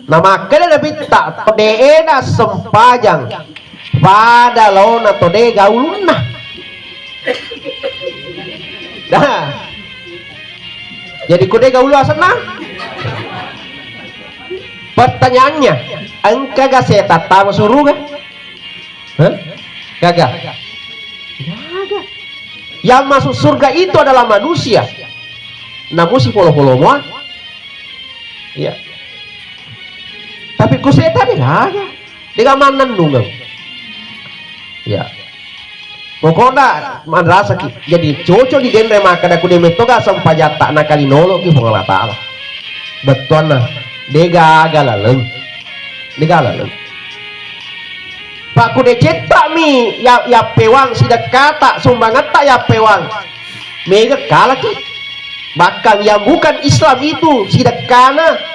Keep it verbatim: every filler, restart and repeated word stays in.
Namakkeda Nabitta, to de'ena sempajang pada laona to de gaulunna. Nah. Jadi ko de gaulu asenna? Pertanyaannya, engkaga setan tama suruga? Hah? Gaga. Gaga. Yang masuk surga itu adalah manusia. Namu sipolo-polo mua. Iya. Tapi ku setan de gaga. De gaga mannennungeng. Iya. Pokokna manrasaki. Jadi cocok di denre makkeda ku de metto ga sempajatta nakalinoloki Puang Allah Taala. Bettuanna de gaga laleng. De gaga laleng. Pakku de cetta'mi ya, yappewang sidekkata, sumbangetta yappewang. Mega kalaki. Bahkan yang bukan Islam itu sidekkana